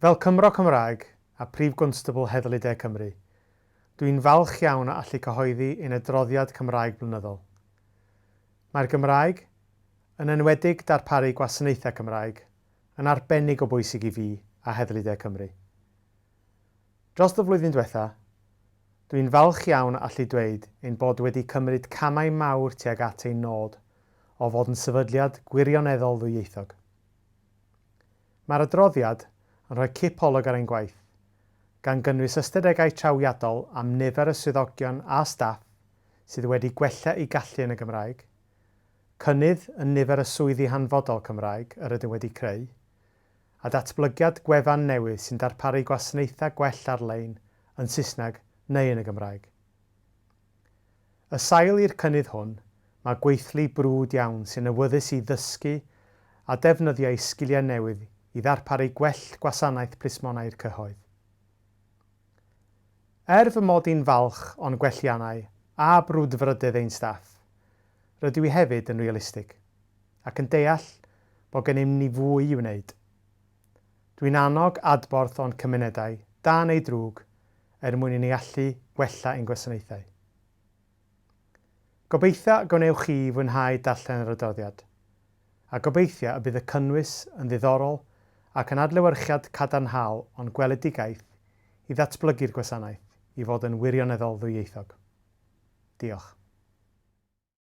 Fel Cymro Cymraeg a Prif Gwnstabl Heddlu De Cymru, dw i'n falch iawn o allu cyhoeddi ein adroddiad Cymraeg blynyddol. Mae'r Gymraeg, yn enwedig darparu gwasanaethau Cymraeg, yn arbennig o bwysig i fi a Heddlu De Cymru. Dros y flwyddyn diwetha, dw i'n falch iawn o allu dweud ein bod wedi cymryd camau mawr tuag at ein nod o fod yn sefydliad gwirioneddol ddwyieithog. Mae'r adroddiad yn rhoi cipolwg ar ein gwaith, gan gynnwys ystadegau trawiadol am nifer y swyddogion a staff sydd wedi gwella eu gallu yn y Gymraeg, cynnydd yn nifer y swyddi hanfodol Cymraeg yr ydym wedi creu, a datblygiad gwefan newydd sy'n darparu gwasanaethau gwell ar-lein yn Saesneg neu yn y Gymraeg. Y sail i'r cynnydd hwn mae gweithlu brwd iawn sy'n awyddus i ddysgu a defnyddio eu sgiliau newydd i ddarparu gwell gwasanaeth plismona i'r cyhoedd. Er fy mod i'n falch o'n gwelliannau a brwdfrydedd ein staff, rydw i hefyd yn realistig, ac yn deall bod gennym ni fwy i'w wneud. Dwi'n annog adborth o'n cymunedau, da neu drwg, er mwyn i ni allu gwella ein gwasanaethau. Gobeithio y gwnewch chi fwynhau darllen yr adroddiad, a gobeithio y bydd y cynnwys yn ddiddorol ac yn adlewyrchiad cadarnhaol o'n gweledigaeth i ddatblygu'r gwasanaeth i fod yn wirioneddol ddwyieithog. Diolch.